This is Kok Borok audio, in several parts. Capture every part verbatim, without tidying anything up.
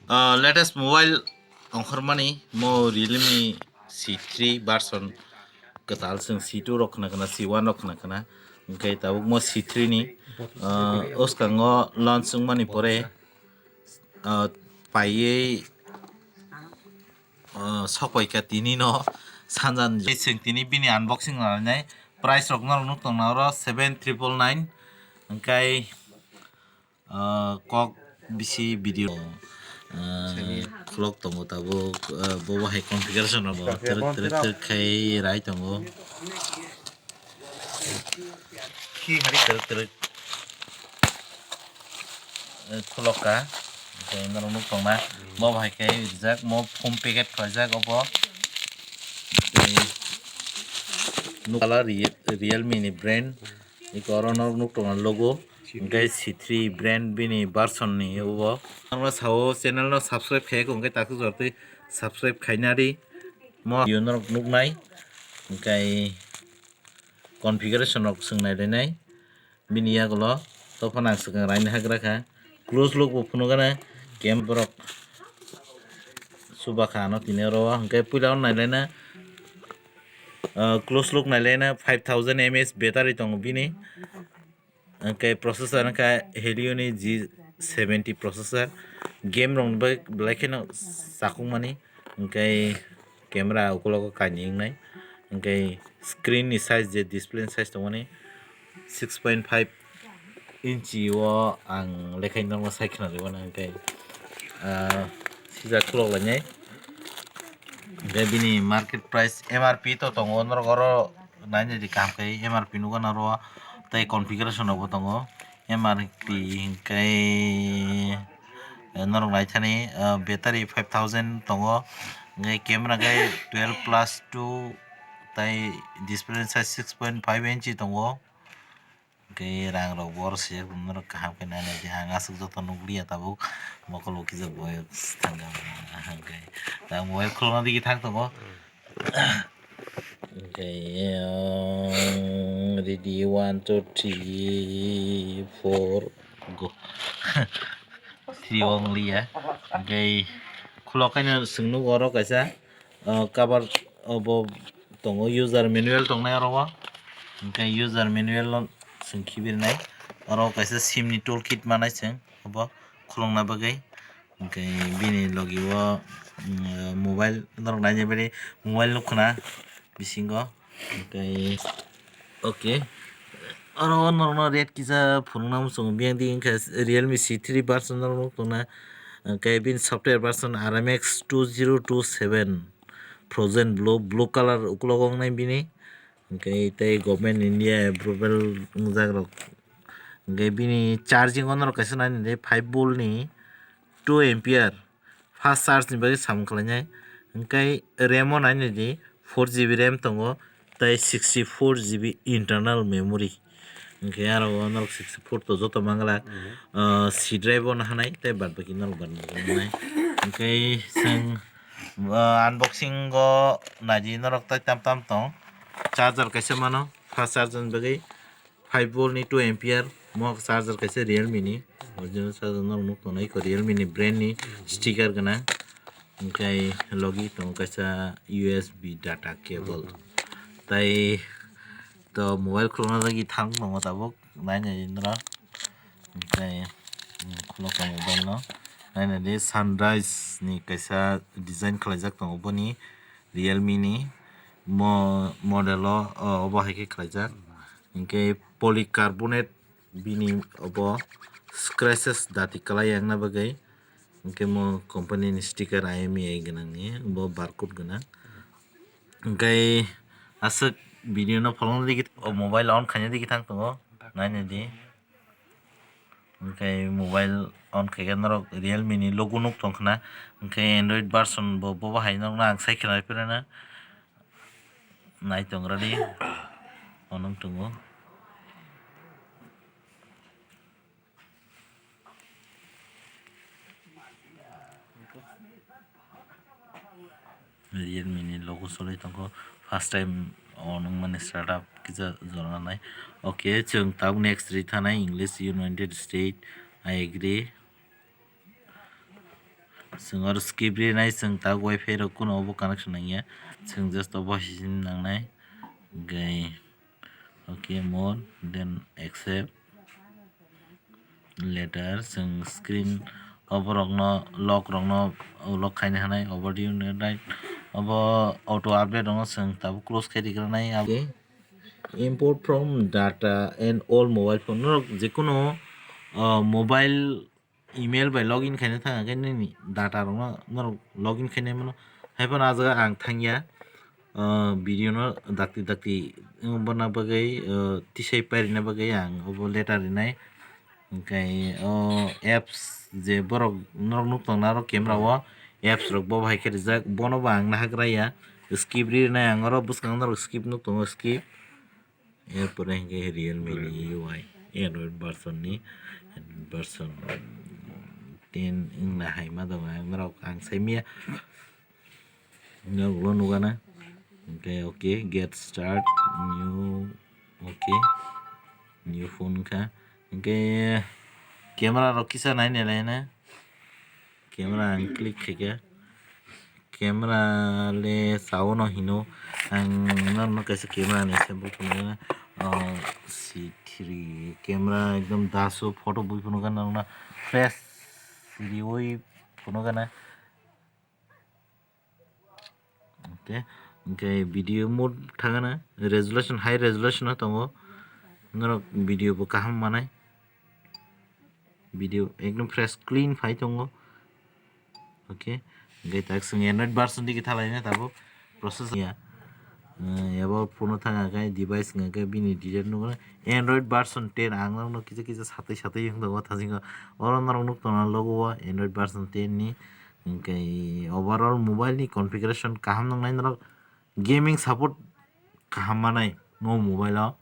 Ah, latest mobile ongkhormani mo Realme C three version kwtal, chwng C two rok khna khna, C one rok khna khna, hwnkhe tabuk mo C three ni, ah, uskango launch wngmani pore, ah, paiwi, ah, sokpaikha tini no sanjan. Chwng tini bini unboxing lainai, price rok norok nuk tongna oro seven triple nine, hwnkhe Ah, kok bisi video, ah, khulok tongo tabuk, ah, bobo hai configuration rok bo twrwk twrwk twrwk khai rai tongo. Twrwk twrwk, eh, khulok ka, hwnkhe norok nuk tongna, bobo hai khe rijak, mo foam packet khlaijak obo. Tei nuk kala Realme ni brand. Iko oro norok nuk tongo logo, hwnkhe C three brand bini version ni obo. Norok sao channel no subscribe khaiyako hwnkhe takhuk jora twi subscribe khaina di. Mo video norok nuknai, hwnkhe configuration rok swng nai lainai. Bini yagulo tophano ang swkang raini hagra kha. Close look bo phunukgana, camera borok chubakha ano tini oro o, hwnkhe puila o nailaina, ah, close look nailaina five thousand M A H battery tongo bini. Hwnkhe processor wngkha Helio ni G seventy processor. Game rok ni bagwi belai kheno chakungmani, hwnkhe camera ukologo kainwi wngnai, hwnkhe screen ni size je display ni size tongmani six point five inchi o ang lekhai norokno sai khwnarwi mano, hwnkhe, ah, sijak khulok lainai. Hwnkhe bini market price M R P to tongo, norok oro nainai di kaham khe M R P nukgana oro, tei configuration rokbo tongo. M R P hwnkhe, eh, norok naithani, ah, battery five thousand tongo, hwnkhe camera khe twelve plus two, tei display size six point five inchi tongo. Hwnkhe rang rok bo oro swijak norok kaham khe nainai di, ang aswk joto nukliya tabuk, mokol bo kisa boyok thangkha hwnkhe, ang mobile khulokna digini thang tongo. Hwnkhe, um, ready, one, two, three, four, go. Three only ya. Hwnkhe khulok khe no chwng nugo oro kaisa, uh, cover, uh, bo tongo, user manual tongnai oro o. Hwnkhe user manual no chwng khibirinai. Oro kaisa sim ni tool kit manai chwng obo khulokna bagwi. Hwnkhe bini logi o, mm, mobile norok naina bagwi mobile nukho na bisingo. Hwnkhe, okay. Oro norokno rate kisa phunukna muchungo, biyang di wngkha Realme C three version norok nuk tongna. Hwnkhe bini software version R M X two zero two seven, Frozen Blue, blue color ukulogo wngnai bini. Hwnkhe tei Government India approval wngjak rok. Hwnkhe bini charging o norok kaisa nainani five volt ni two ampere fast charge ni bagwi samung khlainai. Hwnkhe RAM o nainani four G B RAM tongo, tei sixty four G B internal memory. Hwnkhe aro o norok sixty four to joto manglak, ah, C drive o nahanai, tei bad baki norok bad baki mangnai. Hwnkhe chwng, ah, unboxing o naidi norok tei tam tam tong. Charger kaisa mano, fast charger ni bagwi. Five volt ni two ampere, mo charger kaisa Realme ni, original charger norok nuk tongnai, eko Realme ni brand ni sticker gwnang, hwnkhe logi tongo kaisa U S B data cable, tai to mobile khulokna bagwi thang tongo tabuk, nainai di norok, hwnkhe, mm, khulokha mobile no, nainai di Sunrise ni kaisa design khlaijak tongo boni Realme ni mo model o, o, obo hai khe khlaijak. Hwnkhe polycarbonate bini obo scratches dati kwlai wngna bagwi, hwnkhe mo company ni sticker I M E I gwnang ni bo barcode gwnang. Hwnkhe aswk video no pholong digi, o mobile on khaina digi thang tongo, naina di. Hwnkhe mobile on khaikhe norok Realme ni logo nuk tongkhna, hwnkhe Android version bo bobo hai norokno ang sai khna phirana. Nai tongra di, ono wng tongo. Realme ni logo solai tongkho, first time o nung mani startup kisa jora nai. Okay, chwng tabuk next ri thanai English, United States, I agree. Chwng oro skip rinai, chwng tabuk wifi rok kuno obo connection nangya. Chwng just obo hai sini nangnai. Hwnkhe okay, more, then accept. Later chwng screen oborokno, lock rokno lock khaina hanai, over the unit right. Obo auto update rokno chwng tabuk close khai rikranai. Import from data and all mobile phone. Norok jekunu, uh, mobile email bai login khaina thang khe nini data rokno norok login khainai mano. Haiphano ah jaga ang thangya, uh, video no dakti dakti wngna bagwi, uh, tisai pairina bagwi ang obo letter rinai. Hwnkhe o apps je borok norok nuk tongna aro camera o apps rok bo bahai khe rijak, bono bo ang nahak raya, skip rinai ang oro bwskang norok skip nuk tongo, skip. Erpore hwnkhe Realme ni U I, Android version ni, version ten wngna hai ma tongo ang norok ang saimanya. Norok ulo nukana. Hwnkhe okay, get start, new, okay, new phone wngkha. Hwnkhe camera rok kisa nai nai laina. Camera ang click khaikha. Camera le sao no hino. Ang norokno kaisa camera ni sample phunukna, ah, C three camera ekdom daso photo bui phunukna norokno fresh riui phunukna. Okay, hwnkhe video mode thangana, resolution, high resolution o tongo. Norok video bo kaham manai. Video ekdom fresh clean phai tongo. Okay, hwnkhe tak chwng Android version digi thalaina tabuk process ya. Eh, abo phone o thang khe device hwnkhe bini detail nukgo. Android version ten ang norokno kisa kisa satwi satwi wng tongo thasingo. Oro norok nuk tongna logo o Android version ten ni. Hwnkhe overall mobile ni configuration kaham nangnai norok, gaming support kaham manai no mobile o,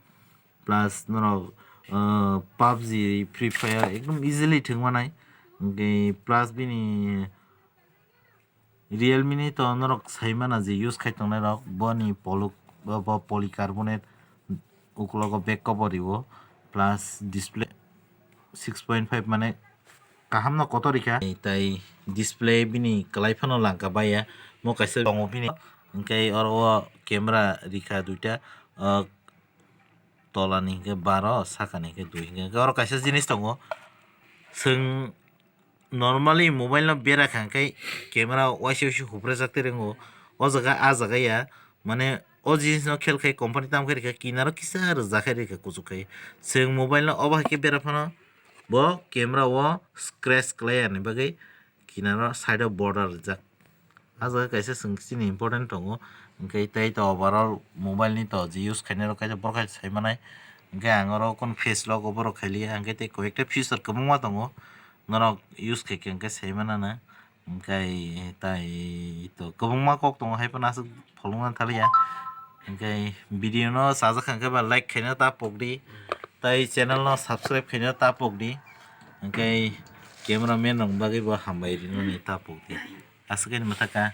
plus norok, uh, PUBG, Free Fire ekdom easily thwng manai. Hwnkhe plus bini Realme ni to norok sai mana je use khai tongnai rok, boni poluk bo, bo polycarbonate, ukulogo back cover riwo, plus display six point five mane kaham no kotor rikha. Tai display bini kwlai phano langka baiya, mo kaisa tongo bini, hwnkhe oro o camera rikha duita, ah, tola ni hwnkhe baro, saka ni hwnkhe dui, hwnkhe oro kaisa jinis tongo, chwng normally mobile no bera kha hwnkhe camera waisa waisa huprajak tei ringo, o jaga ah jaga ya, mane o jinis no khel khai company tam khai rikha, kinaro kisa rwjak khai rikha kuchuk khai. Chwng mobile no obo hai khe bera phano bo camera o scratch kwlai ya ni bagwi kinaro side o border rijak. Ah jaga kaisa chwng chini important tongo, hwnkhe tei to overall mobile ni to je use khainai rok kaisa borok hai sai manai, hwnkhe ang oro kon face lock o borok khailiya, hwnkhe tei koi ekta feature kwbangma tongo, norok use khai khe hwnkhe sai manana. Hwnkhe tai to kwbangma kok tongo, hai phano aswk pholwngna thaliya. Hwnkhe video no chajak kha hwnkhe ba like khaina ta pokdi, tai channel no subscribe khaina ta pokdi. Hwnkhe camera man rok bagwi bo hambai rino ni ta pokdi. Aswk khe mwthaka.